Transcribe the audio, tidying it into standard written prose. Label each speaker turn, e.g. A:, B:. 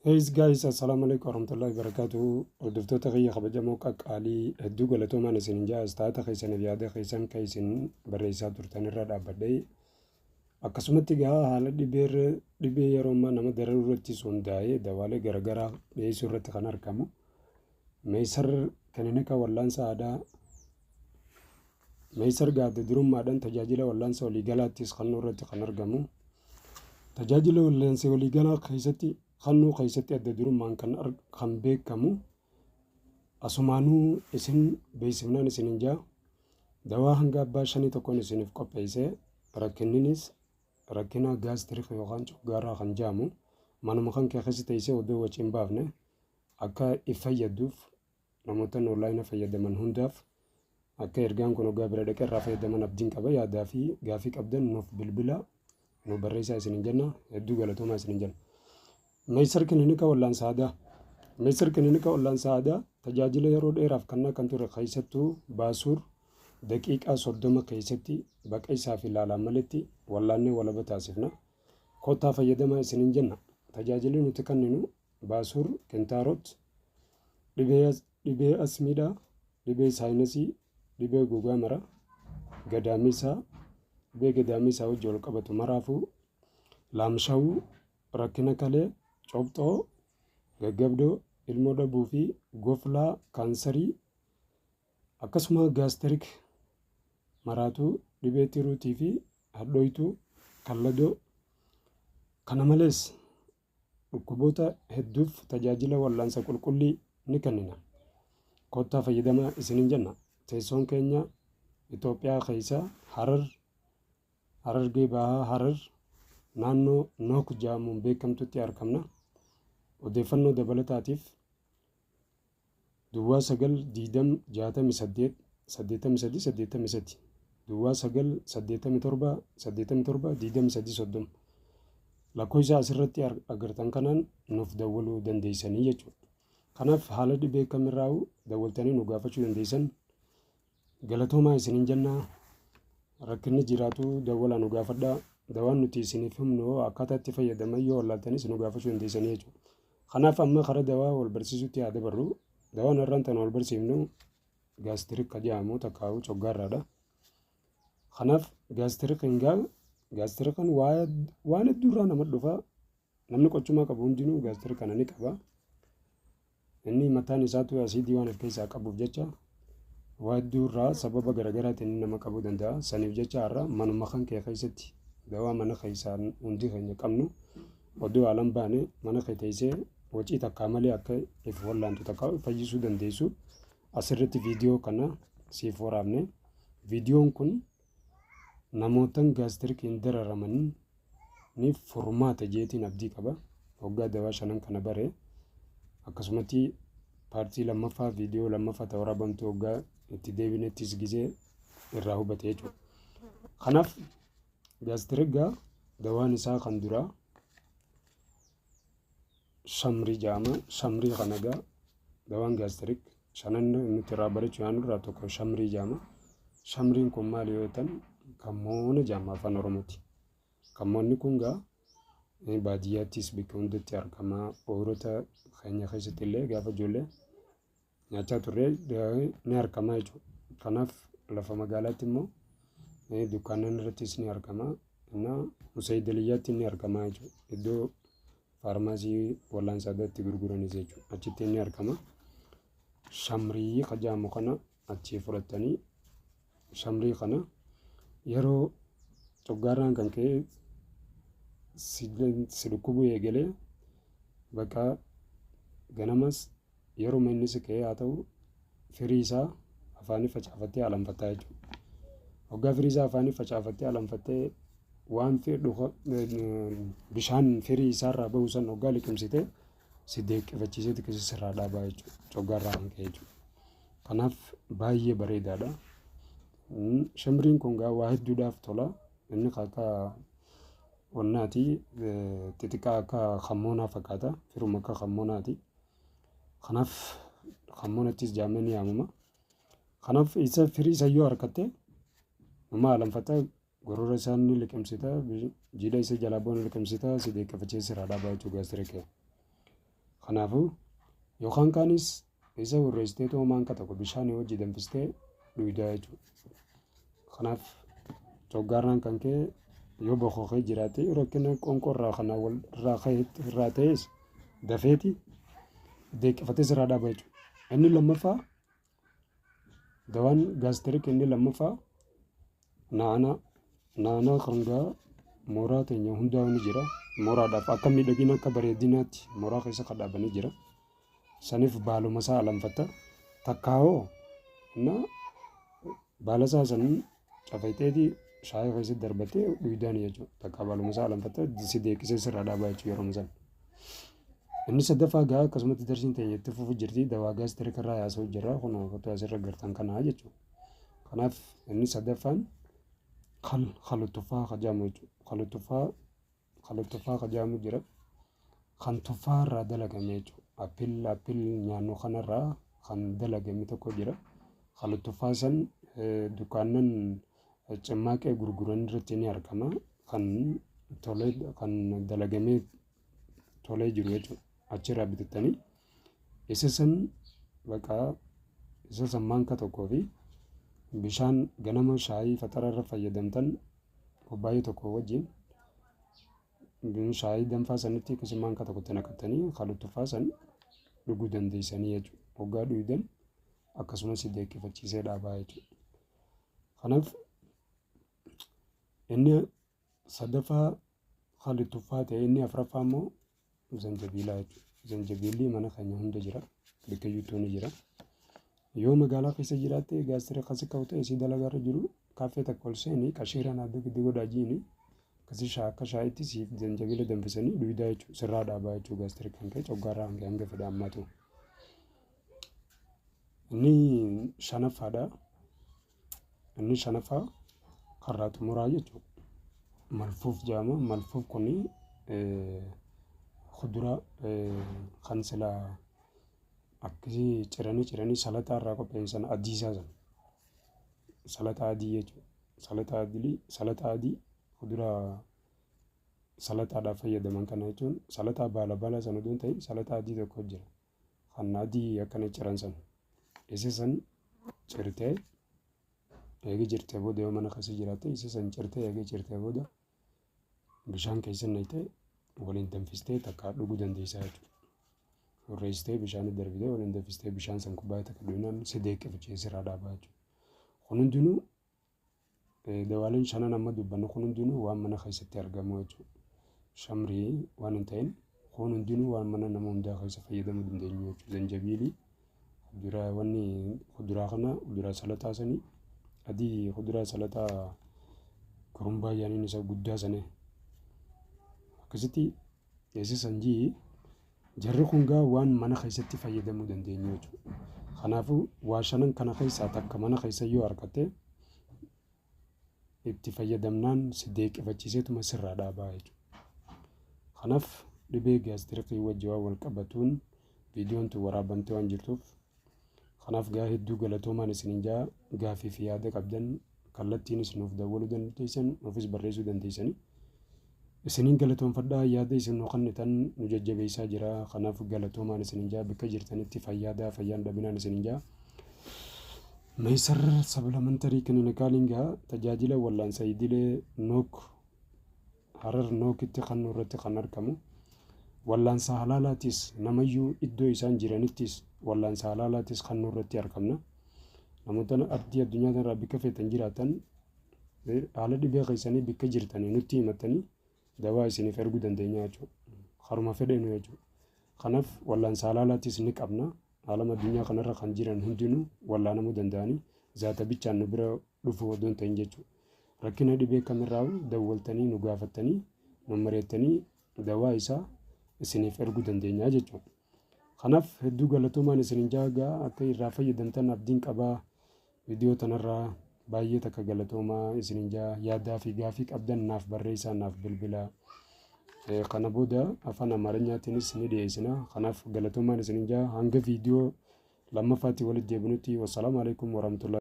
A: Hey guys, assalamu alaikum warahmatullahi wabarakatuh. Hordoftoota kiyya kabajamoo qaqqaalii, hedduu galatoomaan isin jaa. Istaata keessaniif yaada keessan kan isin barreessaa turtan irra dhaabbadhee, akkasumatti gaa haala dhibee yeroo ammaa nama dararuu irrattis hundaa'ee dawaalee garaagaraa dhiyeessuu irratti kan argamu. Meesar kilinika wallaansa aadaa Meesar gaadda durummaadhaan tajaajila wallaansa waliigalaattis kennuu irratti kan argamu. Tajaajila wallaansa waliigalaa keessatti kennuu keessatti adda durummaan kan beekamu asumaanuu isin beeksifnaan isin hin jaa. Dawaa hanga abbaa shanii tokkoon isiniif qopheessee, rakkinninis rakkina gastric yookaan coggaarraa kan jedhamu, manuma kan kee keessa teessee odoo wacii hin baafne akka if fayyadduuf, namoota online fayyadaman hundaaf akka ergaan kun hoggaa bira dhaqee irraa fayyadaman abdiin qaba. Yaadaa fi gaafii qabdan nuuf bilbila, nu barreessaa isinin jenna. Hedduu galatoomaa isinin jenna. Meesar kilinika wallaansa aadaa. Meesar kilinika wallaansa aadaa tajaajila yeroo dheeraaf kennaa kan ture, keessattuu baasuur daqiiqaa 30 keessatti baqeessaa fi laalaan maletti wallaannee walaba taasifna. Kottaa fayyadamaa isinin jenna. Tajaajilli nuti kenninu baasuur, kintaarot, dhibee asmiidhaa, dhibee sinus, dhibee gogaa mara, gadaamisaa, dhibee gadaamisaa wajji wal qabatu maraafuu, laamshawuu, rakkina kalee, cobxoo, gaggabdoo, ilmoo dhabuu fi goflaa, kaansarii, akkasuma gastric, maraatuu, dhibee tiruutii fi hadhooytuu, kalladoo. Kana malees dhukkuboota hedduuf tajaajila wallaansa qulqullii ni kennina. Kottaa fayyadamaa isinin jenna. Teessoon keenya Itoophiyaa keessa Harar, Harargee Bahaa, Harar naannoo Nook jedhamuun beekamtutti argamna. Odeeffannoo dabalataatiif 09 20 68 83 83, 09 87 87 23 30, lakkoofsa asirratti agartan kanaan nuuf dawwaluu dandeessanii jechuudha. Kanaaf haala dhibee kamirraa'u dawwaltanii nu gaafachuu dandeessan. Galatoomaa isinin jennaa. Rakkinni jiraatu dawwalaa nu gaafadhaa. Dawaan nuti isiniif himnu akkaataa itti fayyadaman yoo wallaaltanis nu gaafachuu dandeessanii jechuudha. Kanaaf amma karaa dawaa wal barsiisutti haa dabarru. Dawaan har'aan tana wal barsiifnu gastric ka jedhamu takkaa'u coggaarraadha. Kanaaf gastriciin gaa gastriciin waan hedduurraa nama dhufa. Namni qochumaa qabu hundinuu gastric kana ni qaba. Inni mataan isaatu asiidii waan of keessaa qabuuf jecha waa hedduurraa sababa garaagaraatiin nama qabuu danda'a. Saniif jecha har'a manuma kan kee keessatti dawaa mana keessaa hundi keenya qabnu, oduu haalaan baane mana kee teessee wacii takkaa malee akka if wallaantu takkaa fayyisuu dandeessu asirratti viidiyoo kana siif waraabne. Viidiyoon kun namootan gastriciin dararaman ni furmaata jeetiin abdii qaba. Hoggaa dawaa shanan kana bare, akkasumatti part lammaffaa, viidiyoo lammaffaa ta'uu waraabamtu hoggaa itti deebinettis gisee irraa hubate jechuudha. Kanaaf gastric gaa dawaan isaa kan duraa shamrii jedhama. Shamrii kana gaa dawaan gastric shanan nuti irraa barachuu yaanu irraa tokko shamrii jedhama. Shamriin kun maali yoo jettan, kammoona jedhama afaan Oromooti. Kammoonni kun gaa baadiyyaattis bakka hundatti argama. Ooyirota keenya keessatti illee gaafa ijoollee nyaachaa turre ni argama jechuudha. Kanaaf lafa magaalaatti immoo dukkaannan irrattis ni argama. Innaa musaayidaliyyaatti ni argama jechuudha. Iddoo faarmaasii wallaansa adda itti gurguranis jechuudha. Achitti ni argama. Shamrii ka jedhamu kana achii fudhatanii, shamrii kana yeroo coggaarraan kan ka'e si dhukkubuu eegalee, bakka ganamas yeroo inni si ka'ee haa ta'u, firii isaa afaanii facaafattee alanfattaa jechuudha. Hoggaa firii isaa afaanii facaafattee alanfattee, waan bishaan firii isaarraa bahu san hoggaa liqimsite, si deeqqifachiisee xiqqeessa sirraa dhaabaa jechuudha. Coggaarraa kan ka'e jechuudha. Kanaaf baay'ee bareedaadha. Shamriin kun gaa waa hedduudhaaf tola. Inni akka wannaati, xixiqqaa akka kammoonaa fakkaata. Firuma akka kammonaati. Kanaaf kammoonattis jedhamee ni yaamama. Kanaaf isa firii isa yoo harkatte numa alanfata, gorora isaa ni liqimsita, jiidha isa jalaa bu'u ni liqimsita, si deeqqifachiisee sirraa dhaabaa jechuudha gastric. Kanaafuu yookaan kaanis isa hurreessitee too maanka tokko bishaan wajji danfistee dhugdaa jechuudha. Kanaaf coggaarraan kan ka'e yoo bokokee jiraate rakkina qoonqoo irraa kana wal irraa ka'e irraa ta'es dafeeti deeqqifatee sirraa dhaaba jechuudha. Inni lammaffaa dawaan gastric inni lammaffaa naanaa. Naanaa kan gaa mooraa teenya hundaa ni jira. Mooraadhaaf akka miidhagina akka bareedinaatti mooraa keessa kan dhaabanii jira. Saniif baaluma isaa alanfatta. Takkaawoo na baala isaa san cafayxeeti shaayii keessatti darbattee dhugdaani jechuudha. Takkaa baaluma isaa alanfatta si deeqisee sirraa dhaabaa jechuudha yeroo san. Inni sadaffaa gaa akkasumatti darsiin teenya itti fufu jirti. Dawaa gastric irraa yaasuu jira. Kun footoo asirra gartan kanaa jechuudha. Kanaaf inni sadaffaan خل التفاح jedhamu jechuudha. خل التفاح خل التفاح jedhamu jira. Kan tuffaa irraa dalagame jechuudha. Apple nyaannu kanarraa kan dalagame tokko jira. خل التفاح san dukkaannan cimmaaqee gurguran irratti ni argama. Kan tolee kan dalagamee tolee jiru jechuudha. Achirraa bitattanii isa san bakka isa san maanka tokkoo fi bishaan ganama shaayii faxara irra fayyadamtan kubbaayyaa tokko wajjin shaayii danfaa sanitti akkasii maanka tokkotti naqattanii خل التفاح san dhuguu dandeessanii jechuudha. Hoggaa dhugdan akkasumas deeqqifachiisee dhaabaa jechuudha. Kanaaf inni sadaffaa خل التفاح ta'e inni afuraffaa immoo zanjabiilaa jechuudha. Zanjabiilli mana keenya hunda jira. Bakka iyyuu ni jira. Yoo magaalaa keessa jiraatte gastric kasi ka'u ta'e si dalagaarra jiru kaaffee takka ol seenii qashiiraan adda giddu godhaa jiini akkasii akka shaayitti siif zanjabiila danfisanii dhugdaa jechuudha. Sirraa dhaabaa jechuudha gastric kan ka'e coggaarraa hanga hanga fedha ammaatu. Inni shanaffaadha. Inni shanaffaa karraa xumuraa jechuudha. ملفوف jedhama. ملفوف kuni kuduraa kan silaa akkasii ciranii ciranii salaxaa irraa qopheessan adii isaa sana. Salaxaa adii jechuudha. Salaxaa adii salaxaa adii kuduraa salaxaadhaaf fayyadaman kana jechuun salaxaa baala baala sana osoo hin ta'in salaxaa adii tokko jira. Kan adii akkana ciran sana. Isa san cirtee eegi jirtee booda yoo mana keessa jiraatte isa san cirtee eegi cirtee booda bishaan keessa naqxee waliin danfistee takka dhuguu dandeessaa jechuudha. Hurreessitee bishaan darbitee waliin danfistee bishaan san kubbaayyaa takka dhugnaan si deeqqifachiisee sirraa dhaabaa jechuudha. Kun hundinuu dawaaleen shanan amma dubbannu kun hundinuu waan mana keessatti argamu jechuudha. Shamrii waan hin ta'in kun hundinuu waan mana nama hundaa keessa fayyadamuu dandeenyu jechuudha. Zanjabiilii kuduraa wanni kuduraa kana kuduraa salaxaa sanii adii kuduraa salaxaa kurumbaa yaaniin isa guddaa sana akkasitti eessisan jii jarri kun gaa waan mana keessatti fayyadamuu dandeenyu jechuudha. Kanaafuu waa shanan kana keessaa takka mana keessa yoo argatte itti fayyadamnaan si deeqqifachiiseetuma sirraa dhaabaa jechuudha. Kanaaf dhibee gastricii wajji waan wal qabatuun viidiyoon tun waraabamtee waan jirtuuf kanaaf gaa hedduu galatoomaan isiniin jaa gaafii fi yaada qabdan kallattiinis nuuf dawwaluu dandeessan nuufis barreessuu dandeessanii. Isiniin galatoonfadhaa yaada isin nu kennitan nu jajjabeessaa jira. Kanaaf galatoomaan isiniin jaa bakka jirtanitti fayyaadaa fayyaan dhabinaan isiniin jaa. Meesar supplementary clinicaliin gaa tajaajila wallaansa idilee Nook Harar Nookitti kan irratti kan argamu. Wallaansa halaalaatis namayyuu iddoo isaan jiranittis wallaansa halaalaatis kan irratti argamna. Namoota ardii addunyaa kanarraa bakka feetan jiraatan haala dhibee keessanii bakka jirtanii nutti himattanii dawaa isiniif erguu dandeenya jechuudha. Haruma fedheenu jechuudha. Kanaaf wallaansa halaalaatis ni qabna. Haalama addunyaa kanarra kan jiran hundinuu wallaanamuu danda'anii zaata bichaan nu bira dhufuu odoo hin ta'in jechuudha. Rakkina dhibee kamirraa dawwaltanii nu gaafattanii nu mareettanii dawaa isaa isiniif erguu dandeenya jechuudha. Kanaaf hedduu galatoomaan isinin jaagaa akka irraa fayyadamtan abdiin qabaa viidiyoo tanarraa baay'ee takka galatoomaa isinin jaa yaadaa fi gaafii qabdan naaf barreessaa naaf bilbilaa. Kana booda afaan Amaariffaatiinis ni dhiyeessina. Kanaaf galatoomaan isinin jaa hanga viidiyoo lammaffaatti walitti deebinutti والسلام عليكم ورحمة الله.